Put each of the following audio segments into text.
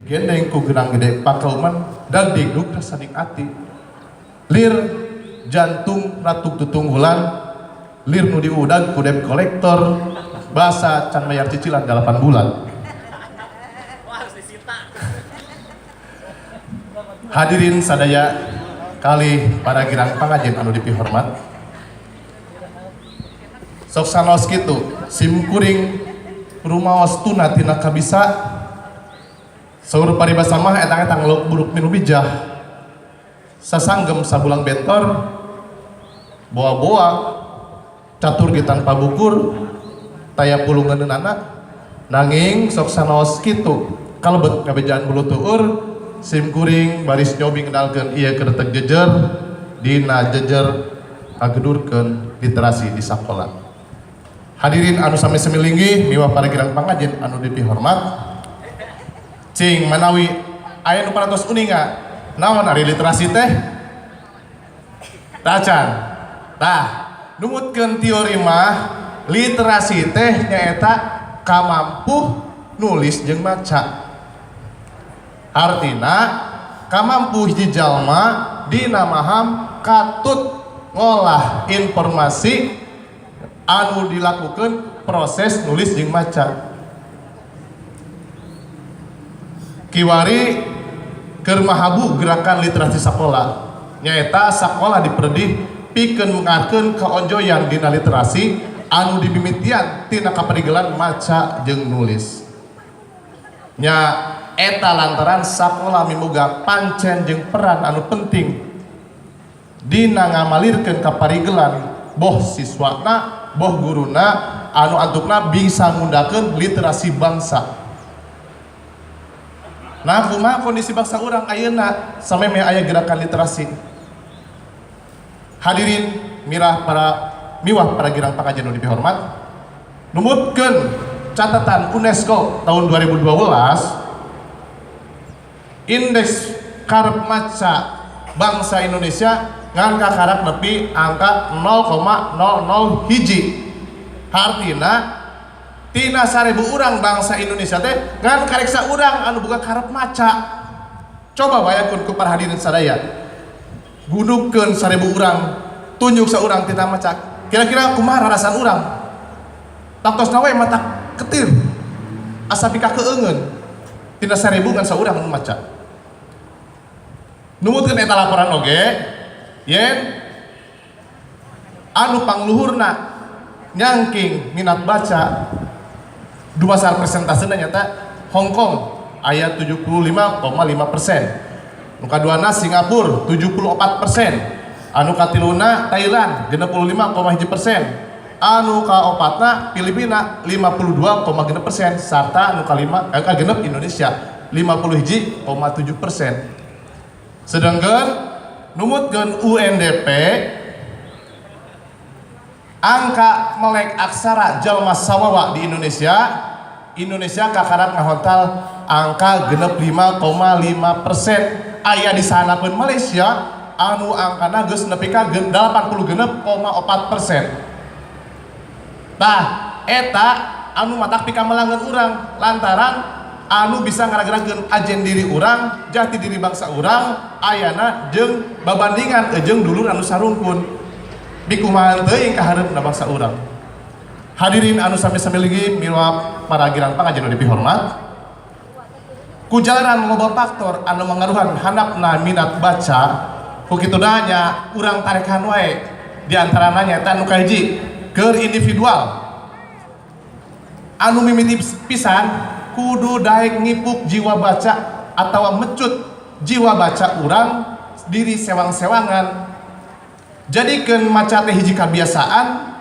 Gendeng ku gerang gede pakauman dan digdug saning ati lir jantung ratuk tutunggulan lir nu diudag ku debt kolektor basa can bayar cicilan 8 bulan. Hadirin sadaya kali para girang pangajen anu dipihormat, sok sanaos kitu sim kuring rumaos tuna tina kabisa. Saur paribasa mah etang-etang lauk buruk minu bijah sasanggem sabulang bentor boa-boa catur ge tanpa bukur taya pulungeunana nanging sok sanaos kitu kalebet ngabejaan bulu tuur sim kuring baris nyobi ngenalkeun ieu kretek jejer dina jejer ngagedurkeun literasi di sakola. Hadirin anu sami-sami linggih miwah para girang pangajen anu dipihormat, cing manawi aya nu parantos uninga naon ari literasi teh tacan. Tah numutkeun teori mah literasi teh nyaeta kamampuh nulis jeung maca. Artina kamampuh hiji jalma dina maham katut ngolah informasi anu dilakukan proses nulis jeung maca. Kiwari keur mahabu gerakan literasi sakola nyaeta sakola diperdih pikeun mengarkeun kaonjoyan dina literasi anu dimimitian tina kaparigelan maca jeung nulis. Nya eta lantaran sakola miboga pancen jeung peran anu penting dina ngamalirkeun kaparigelan boh siswana boh guruna anu antukna bisa ngundakeun literasi bangsa. Nah, kumaha kondisi bangsa urang ayeuna samemeh aya gerakan literasi. Hadirin mirah para miwah para girang pangajen nu dipihormat, numutkeun catatan UNESCO tahun 2012 indeks karep maca bangsa Indonesia ngan kakarak nepi angka 0,00 hiji. Hartina tina 1000 urang bangsa Indonesia teh ngan karek saurang anu boga karep maca. Coba bayangkeun ku para hadirin sadaya, gunungkeun 1000 urang tunjuk saurang tina maca, kira-kira kumaha rarasan urang? Tangtosna we mata ketir asa pika keungeun tina 1000 ngan saurang anu maca. Numutkeun eta laporan oge yen anu pangluhurna nyangking minat baca dumasar persentasena nyata Hong Kong aya 75,5%, nu kaduana Singapura 74%, anu katiluna Thailand 65,1%, anu kaopatna Filipina 52,6%, sarta anu kalima genep Indonesia 51,7%. Sedangkan numutkeun UNDP angka melek aksara jalma sawawa di Indonesia, Indonesia kakarak ngahontal angka 65,5%. Aya di sana pun Malaysia anu angkana geus nepi ka 86,4%. Tah eta anu matak pikamelangeun urang lantaran anu bisa ngaragerakeun ajen diri urang, jati diri bangsa urang ayana jeung babandingan jeung dulur anu sarungkun. Bikumahan teuing ka hareupna bangsa urang. Hadirin anu sami-sami linggih miwah para girang pangajen anu dipihormat, ku jalanan loba faktor anu mangaruhan handapna minat baca, ku kituna nya urang tarekan wae. Di antarana nyaeta anu kahiji keur individual anu mimiti pisan kudu daek ngipuk jiwa baca atawa mecut jiwa baca urang diri sewang-sewangan. Jadikeun maca teh hiji kabiasaan,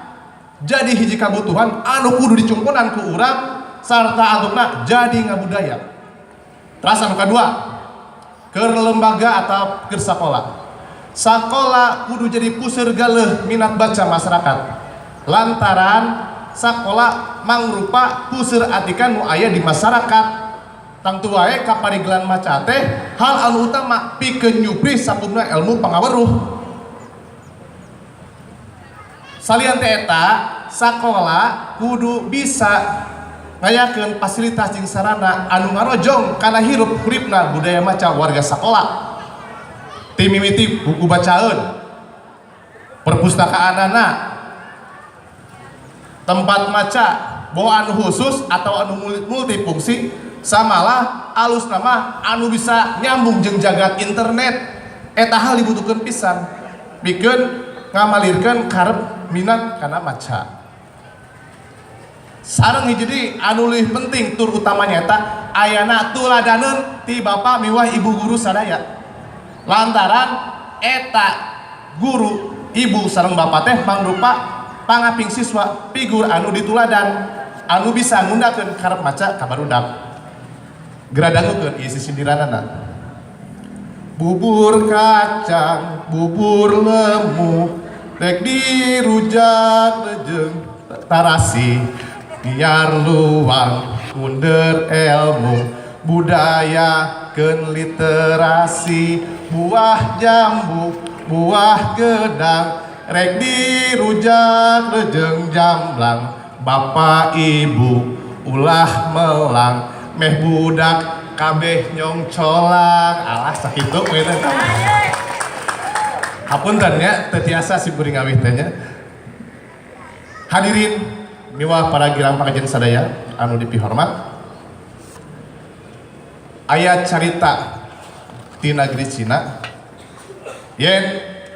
jadi hiji kabutuhan anu kudu dicungkunan ku urang sarta antukna jadi ngabudaya. Terus anu kadua, keur lembaga atau keur sakola. Sakola kudu jadi puseur galeuh minat baca masyarakat. Lantaran sakola mangrupa puseur atikan nu aya di masyarakat. Tangtu wae kaparigelan maca teh hal anu utama pikeun nyupri sakumna ilmu pangaweruh. Salian teh eta, sakola kudu bisa Ngayakeun fasilitas jeung sarana anu ngarojong kana hirup huripna budaya maca warga sakola. Ti mimiti buku bacaeun, perpustakaanana, tempat maca boh anu khusus atau anu multifungsi, samalah alus nama anu bisa nyambung jeung jagat internet. Eta hal dibutuhkeun pisan pikeun ngamalirkeun karep minat kana maca. Sareng hiji anu leuwih penting tur utamanya eta ayana tuladaneun ti bapak miwah ibu guru sadaya, lantaran eta guru ibu sareng bapak teh mangrupa pangaping siswa, figur anu dituladan anu bisa ngundakeun karep maca ka barudak. Geura dangukeun ieu sisindiranana. Bubur kacang, bubur lemu, rek dirujak jeung tarasi, biar luang ngunder ilmu, budayakeun literasi. Buah jambu, buah gedang, rek dirujak jeung jamblang, bapak ibu ulah melang, meh budak kabeh nyongcolang. Alah, sakitu we teh. Hapunten nya, teu tiasa si kuring ngawih teh nya. Hadirin miwah para girang pangajen sadaya anu dipihormat, aya carita di negeri Cina yen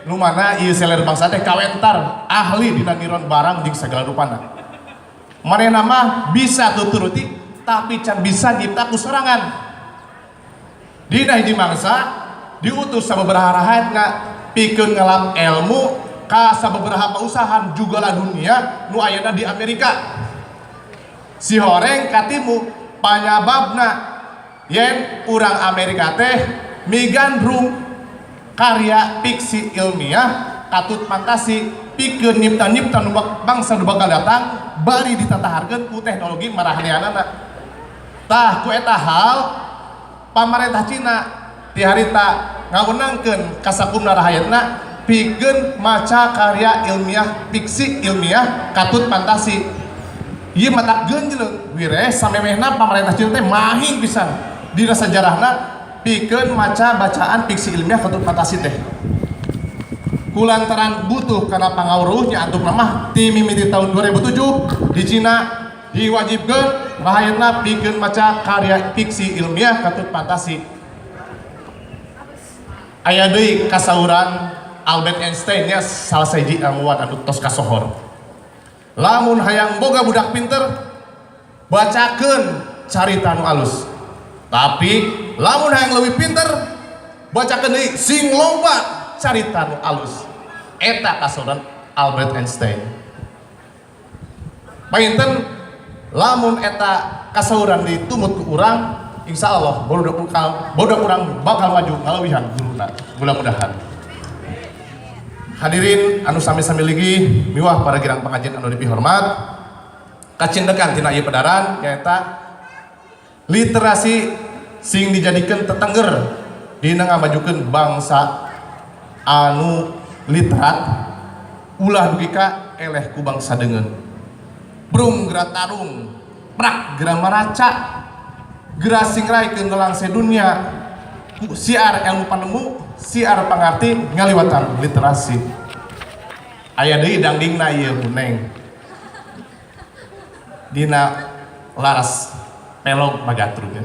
nu mana ieu seler bangsa teh kawentar ahli dina niron barang jeung sagala rupana. Manehna mah bisa tuturuti tapi can bisa nyipta ku sorangan. Dina hiji mangsa diutus sababaraha rahayatna pikeun ngalap ilmu ka sababaraha pausahaan jugala dunia nu ayana di Amerika. Si horeng katimu panyababna yen urang Amerika teh migandrung karya fiksi ilmiah katut fantasi pikeun nyipta-nyipta nu bangsa nu bakal datang bari ditataharkeun ku teknologi marahaneanana. Tah, ku eta hal pamarentah Cina ti harita ngawenangkeun ka sakumna rahayatna pikeun maca karya ilmiah fiksi ilmiah katut fantasi. Ieu matak genjleng wireh samemehna pamarentah Cina teh mahing pisan dina sajarahna pikeun maca bacaan fiksi ilmiah katut fantasi teh. Kulantaran butuh kana pangawruhnya antukna mah ti mimiti tahun 2007 di Cina diwajibkeun rahayatna pikeun maca karya fiksi ilmiah katut fantasi. Aya deui kasauran Albert Einstein nya, salah sahiji ilmuwan anu tos kasohor. Lamun hayang boga budak pinter, bacakeun carita nu alus. Tapi lamun hayang leuwih pinter, bacakeun deui sing loba carita nu alus. Eta kasauran Albert Einstein. Panginten lamun eta kasauran ditumut ku urang, insya Allah barudak urang bakal maju ngalewihan guruna, mudah-mudahan. Hadirin anu sami-sami linggih miwah para girang pengajian anu dipihormat, kacindekan tina ieu pedaran nyaeta literasi sing dijadikeun tetengger dina ngamajukeun bangsa anu literat ulah dugi ka eleh ku bangsa deungeun. Brung geura tarung, prak geura maraca, geura singraikeun ngelangse dunia siar ilmu panemu, siar pangarti ngaliwatan literasi. Aya deui dangdingna ieu buneng dina laras pelog magatrug.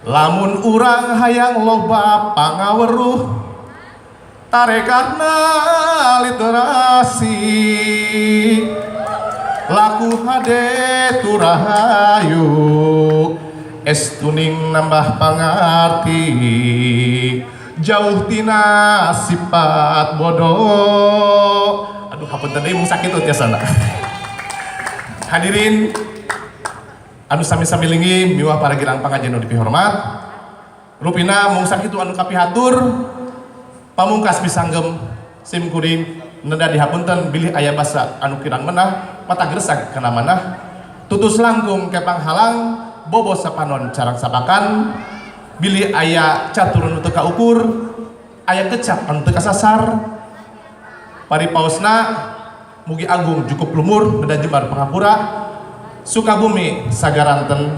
Lamun urang hayang loba pangaweruh, tarekatna literasi, laku hade turahayu, estuning nambah pangarti, jauh tina sifat bodoh. Aduh, hapunten deui mung sakitu tiasana. Hadirin anu sami-sami linggih miwah para girang pangajian anu dipihormat, rupina mung sakitu anu kapihatur. Pamungkas pisanggem, sim kuring nenda dihapunten bilih aya basa anu kirang menah, mata gresag kana manah, tutus langkung kepang halang, bobo sapanon carang sabakan, bilih aya catur nu teu kaukur, aya kecap anu teu kasasar. Paripaosna mugi agung jukup lumur, beda jembar pangapura. Sukabumi sagaranten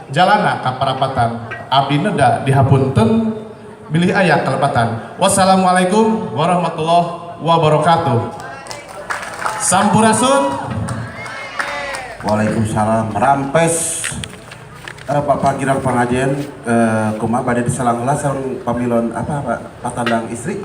jalana ka parapatan, abdi neda dihapunten bilih aya kalepatan. Wassalamualaikum warahmatullahi wabarakatuh. Sampurasun. Waalaikumsalam. Rampes, Bapak Girang Pangajen, kumaha bade diselang heula sareng pamilon apa Pak, patandang istri?